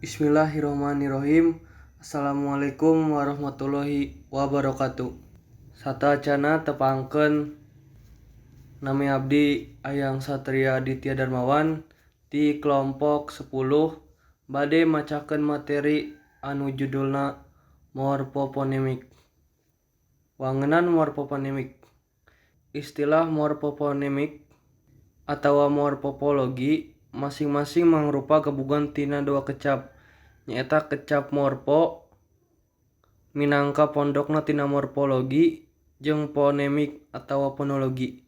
Bismillahirrahmanirrahim. Assalamualaikum warahmatullahi wabarakatuh. Sateuacanna tepangkeun, nami abdi Ayang Satria Aditya Darmawan ti kelompok 10 bade macakeun materi anu judulna morfofonemik. Wangenan morfofonemik. Istilah morfofonemik atawa morfopologi masing-masing mangrupa gabungan tina dua kecap, nyaeta kecap morfo minangka pondokna tina morfologi jeung fonemik atawa fonologi.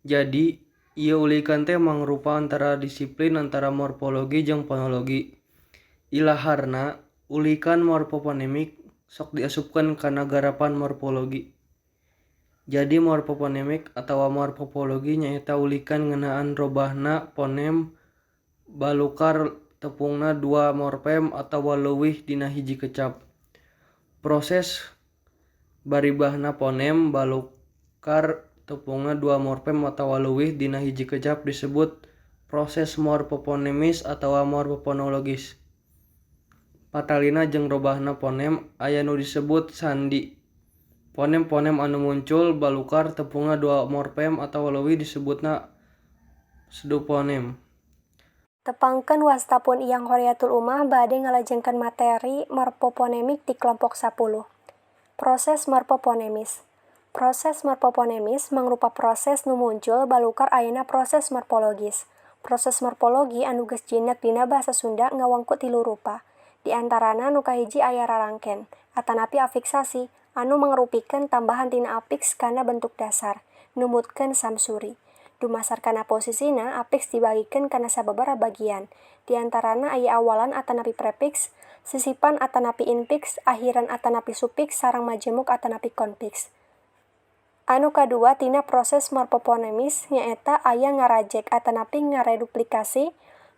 Jadi, ieu ulikan teh mangrupa antara disiplin antara morfologi jeung fonologi. Ilaharna, ulikan morfofonemik sok diasupkeun kana garapan morfologi. Jadi, morfofonemik atawa morfopologi nyaeta ulikan ngeunaan robahna fonem balukar tepungna dua morfem atawa leuwih dina hiji kecap. Proses baribahna fonem balukar tepungna dua morfem atawa leuwih dina hiji kecap disebut proses morfofonemis atawa morfofonologis. Patalina jeung robahna fonem aya nu disebut sandi. Fonem-fonem anu muncul balukar tepungna dua morfem atawa leuwih disebutna pseudofonem. Tepangkeun, wasta pun Iyang Khoriatul Umah bade ngalajengkeun materi morfofonemik ti kelompok 10. Proses morfofonemis. Proses morfofonemis mangrupa proses nu muncul balukar ayana proses morfologis. Proses morfologi anu geus jinak dina basa Sunda ngawangku tilu rupa. Di antarana nu kahiji aya rarangken atanapi afiksasi anu mangrupikeun tambahan tina afiks kana bentuk dasar, numutkeun Samsuri. Dumasar kana posisina, afiks dibagikeun kana sababaraha bagian. Di antarana aya awalan atanapi prefiks, sisipan atanapi infiks, akhiran atanapi sufiks, sareng majemuk atanapi konfiks. Anu kadua tina proses morfofonemis nyaeta aya ngarajek atanapi ngareduplikasi,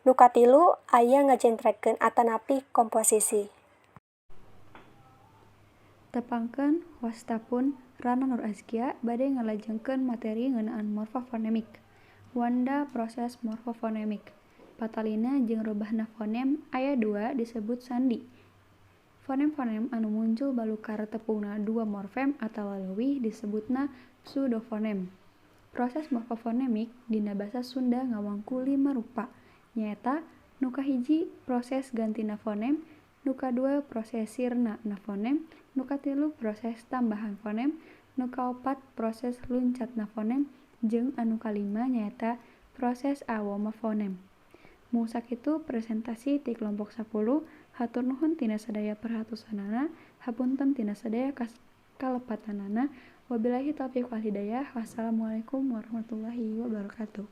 nu katilu aya ngajentrekeun atanapi komposisi. Tepangkeun, wasta pun Rana Nur Azkia bade ngalajengkeun materi ngeunaan morfofonemik. Wanda proses morfofonemik. Patalina jeung robahna fonem aya dua disebut sandi. Fonem-fonem anu muncul balukar tepungna dua morfem atawa leuwih disebutna pseudofonem. Proses morfofonemik dina basa Sunda ngawangku lima rupa, nyaeta nu kahiji proses gantina fonem, nu kadua proses sirna na fonem, nu katilu proses tambahan fonem, nu kaopat proses luncatna fonem, jeung anu kalima nyaeta proses awoma fonem. Mung sakitu presentasi ti kelompok 10, hatur nuhun tina sadaya perhatosanana, hapunten tina sadaya kalepatanana. Wabillahi taufiq wal hidayah. Wassalamualaikum warahmatullahi wabarakatuh.